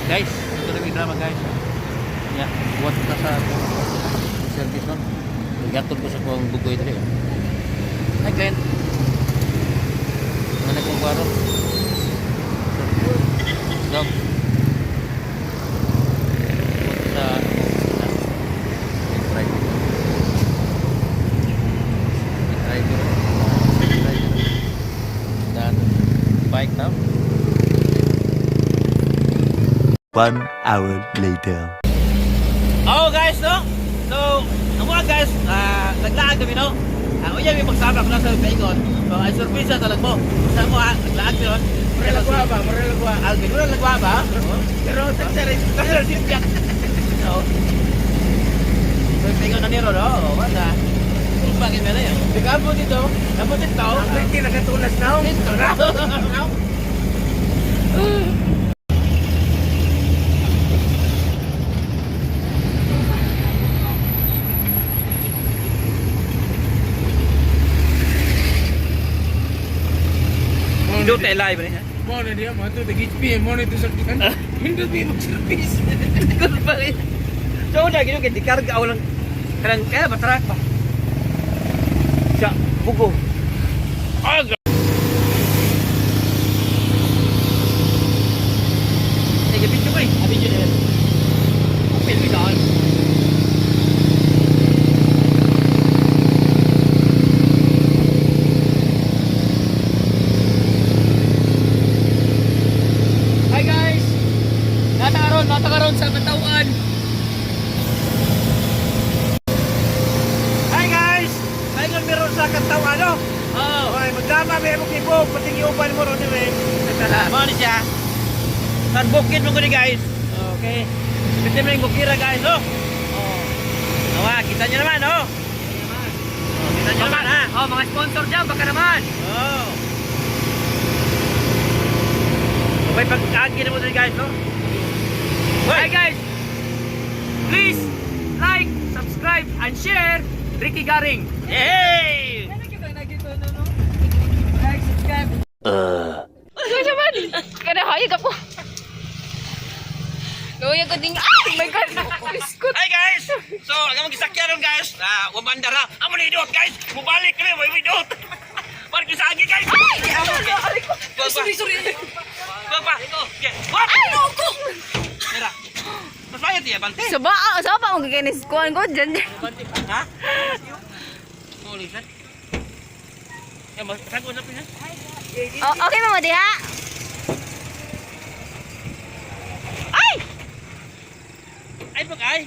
Guys, ito na may drama, guys. Yeah, buhat na sa service no. Naghatod ko sa kuang bugoy diri. Hi, Glenn. Ano kong kwaro? Dog. Buhat sa driver. Driver. Driver. Dan bike now. 1 hour later. Oh guys, no? So, ang mga guys, naglaag kami, no? Uya, may pagsama ko lang sa paingon. So, ay surpresa talag mo. Sa mo, ha? Naglaag mi ron. Mura ba? Mura lagwa. Alvin, wala lagwa ba? Pero tagsarin. Kasi siya. So, so paingon na niro, no? Oh, wala. Kung bakit meron yun? Nagabo dito. Nabot dito. Ang hindi nakatulas na. Dito na. Dito tayo live rin, ha? Mo na diya, mo ito, nag-HP, mo na ito sa kitan. Hindi ba mag-service? So, una, gino, kaya di karga ako lang. Karang, kaya ba, truck ba? Sa, bugo. Ah, Sige, video ko eh. Ah, video na yan. Apel, video. Hi guys! Nata karon sa Katawan. Hi guys! Ngayon meron sa Kantawan, no? Oh. Okay, magdama, may mong ibog, pati iuban mo ron eh. Mao ni siya. San bukid mo ko ni guys. Okay. Pwede mo yung bukira guys, oh. Oh. Awa, kita nyo naman, oh. Oh, kita nyo naman, ha. Oh, mga sponsor dyan, baka naman. Oh. Okay, pag-agi na mo din guys, no? Hi guys! Please like, subscribe, and share Ricky Garing. Hey! Like, subscribe. Ano man? Kada hayo ka po. Luya ko ding. Ay, my God. Biskut. Hi guys! So, ang among gisakyan ron guys, ah, wamandara. Amo ni idot guys. Mubalik kami, may idot. Balik sa agi guys. Ay! Aray ko. Sorry, sorry. Wag pa. Okay. Wag! Ay, no ko. Mira. Mas bayad niya, bante. Sa ba, sa ba ang giginis kuan ko dyan. Ha? Huli, sir. Ya, mas sago na pina. Oh, okay mama diha. Ay! Ay, pag ay.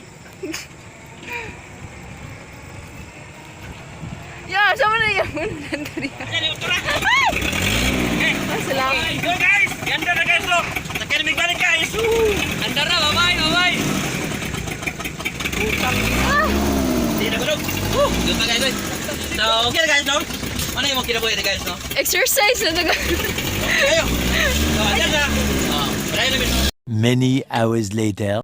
Ya, sa man na yung nandari. Yan, yung tura. Ay! Okay. Ay, salamat. Go guys! Ganda na guys, look. Sakyan may balik guys. Andara, bye-bye, bye-bye. Ah! Hindi na gulog. Woo! Good pa guys. So, okay na guys, no? Ano yung mga kinabuhi na guys, no? Exercise na to. Okay kayo. So, andyan na. Oh, wala na. Many hours later.